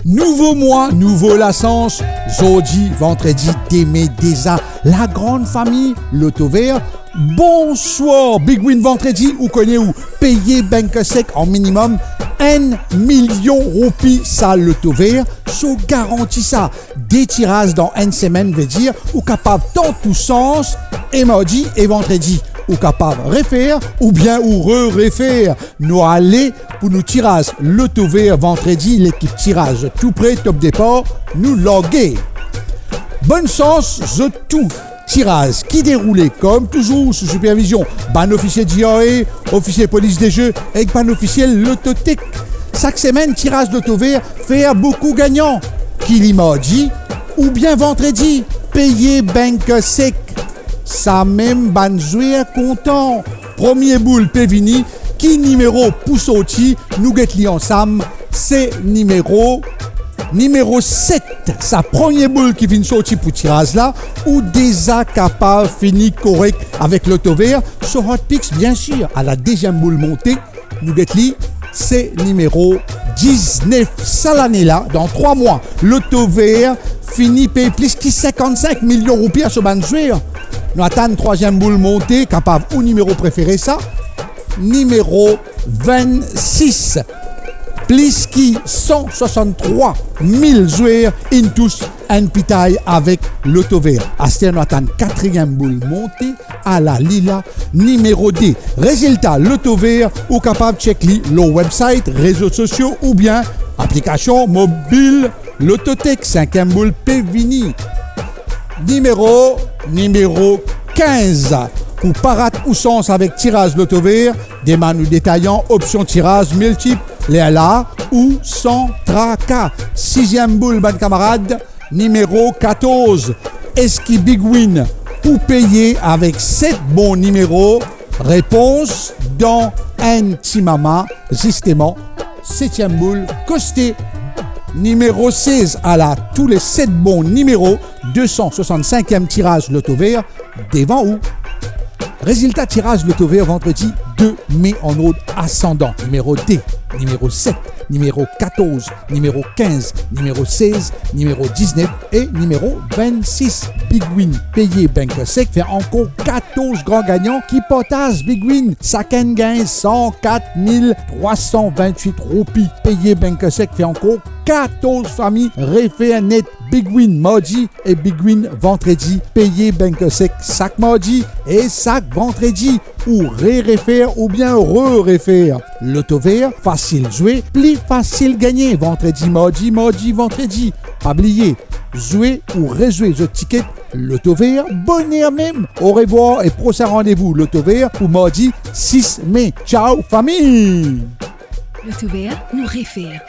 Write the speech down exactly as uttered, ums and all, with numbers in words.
Nouvo mwa, nouvo lasans. Zordi vandredi de me deza, lagran fami Lotover. Bonswar Big Win Vandredi, ou kone ou peye bank sek an minimum enn milion roupi. Sa Lotover so garanti sa. De tiraz dan enn semenn, vedir ou kapav tant ou sans e mardi e vandredi. Ou kapav refer oubien ou re-refer. Nou ale pou nou tiraz Lotover vandredi, lekip tiraz tou pre, top depar, nou large. Bonn sans zot tou. Tiraz ki deroule kom touzour sou sipervizion bann ofisie D R A, ofisie polis de ze ek bann ofisie Lototek. Sak semenn, tiraz Lotover fer boukou gagnan, ki li mardi oubien vandredi, peye bank sek. Samem bann zwer kontan. Premie boul pe vini, ki nimero pou sorti, nou get li ansam, se nimero, nimero set. Sa premie boul ki finn sorti pou tiraz la, ou deza kapav fini korek avek Lotover so Hot Picks, biensir, ala deziem boul monte, nou get li, se nimero diznef. Sa lane la, dan trwa mwa, Lotover fini pey plis ki sinkant-sink milion roupi a so bann zwer. Nou atann trwaziem boul monte, kapav ou nimero prefere sa, nimero vennsis. Plis ki san swasann-trwa mil zwer inn tous enn pitay avek Lotover. Aster nou atann katriem boul monte, ala li la, nimero de. Rezilta Lotover, ou kapav tchek li lor website, rezo sosio oubien aplikasion mobil Lototek. Sinkiem boul pe vini. Nimero, nimero kinz. Pou pa rat ou sans avek tiraz Lotover, demann ou detayan opsion tiraz miltip, lerla ou san traka. Siziem boul, bann kamarad, nimero katorz. Eski Big Win pou peye avek set bon nimero? Repons dan enn ti mama, zisteman, setiem boul koste. Nimero sez, ala tou le set bon nimero de san swasann-sinkiem tiraz Lotover devan ou. Rezilta tiraz Lotover vandredi de me an ord asandan: nimero de, nimero set, nimero katorz, nimero kinz, nimero sez, nimero diznef e nimero vennsis. Big Win peye bank sek, fer ankor katorz gran gagnan ki partaz Big Win. Sakenn gagn san kat mil trwa san vennwit roupi. Peye bank sek, fer ankor katorz fami refer net. Big Win mardi e Big Win vandredi, peye bank sek sak mardi e sak vandredi. Ou re-refer oubien re-refer. Lotover, fasil zwe, pli fasil gagne. Vandredi, mardi, mardi, vandredi. Pa bliye, zwe ou rezwe zot tiket Lotover boner mem. Orevwar e prosin randevou Lotover pou mardi sis me. Ciao fami! Lotover, nou refer.